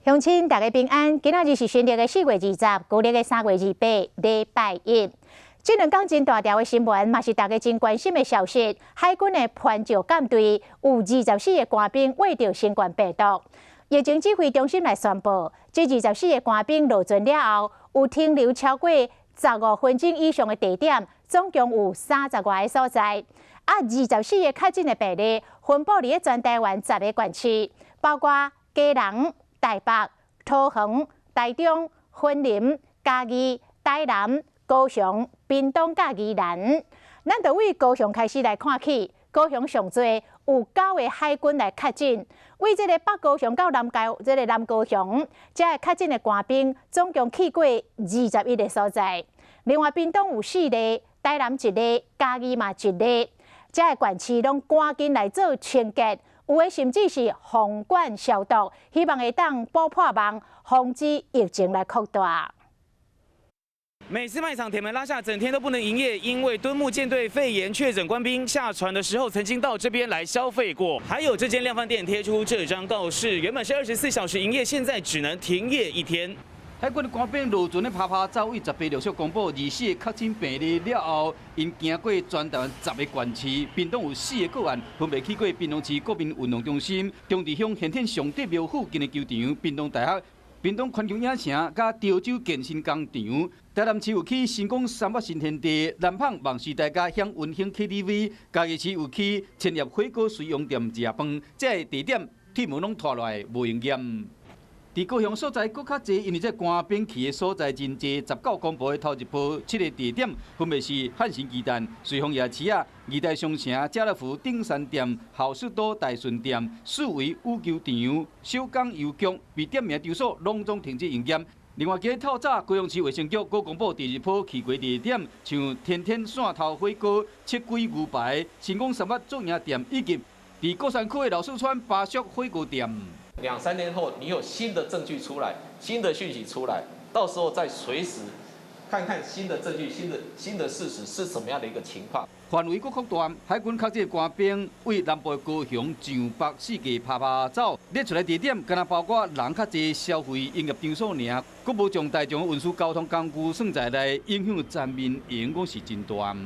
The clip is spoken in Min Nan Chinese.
鄉親大家平安，今仔日是新曆的4月20，舊曆的3月28，禮拜一。這兩工真大條的新聞，嘛是大家真關心的消息。海軍的帆石艦隊有24個官兵罹著新冠病毒。疫情指揮中心來宣布，這24個官兵落船了後，有停留超過15分鐘以上的地點，總共有30外個所在。啊，24個確診的病例分布佇咧全台灣10個縣市，包括基隆、台北、桃園、台中、雲林、嘉義、台南、高雄、屏東佮宜蘭。咱就對高雄開始來看起，高雄上濟有九個海軍來確診，對這个北高雄到南高，這个南高雄，這个確診的官兵總共去過21個所在。另外，屏東有四例，台南一例，嘉義嘛一例，這个縣市攏趕緊來做清潔，有的甚至是封館消毒，希望會當補破網，防止疫情來擴大。美斯賣場鐵門拉下，整天都不能營業，因為敦睦艦隊肺炎確診官兵下船的時候，曾經到這邊來消費過。還有這間量販店貼出這張告示，原本是24小時營業，現在只能停業一天。海軍官兵落船咧趴趴走，為18陸續公布24個確診病例了後，𪜶行過全台灣10個縣市，屏東有四個個案，分別去過屏東市國民運動中心、中坜鄉玄天上帝廟附近的球場、屏東大學、屏東環球影城、佮潮州健身工場。台南市有去神岡三八新天地、南蚌夢時代佮享溫馨 KTV，嘉義市有去千葉火鍋隨用店食飯，這个地點鐵門攏拖落來無營業。佇高雄所在閣較濟，因為這官兵去的所在真濟。19公布的頭一波七个地點，分別是漢神雞蛋、瑞豐夜市仔、義大商城、家樂福頂山店、好市多大順店、四維羽球場、小港郵局，被點名場所攏總停止營業。另外，今日透早，高雄市衛生局閣公布第二波去過地點，像天天蒜頭火鍋、七龜牛排、神岡三八做營店，以及佇鼓山區的老四川巴蜀火鍋店。兩三天後，你有新的證據出來，新的訊息出來，到時候再隨時看看新的證據、新的事實是什麼樣的一個情況。範圍閣擴大，海軍確診官兵對南部高雄上北四界趴趴走，列出來地點，敢若包括人較濟消費營業場所爾，閣無將大眾運輸交通工具算在內，影響全民營講是真大。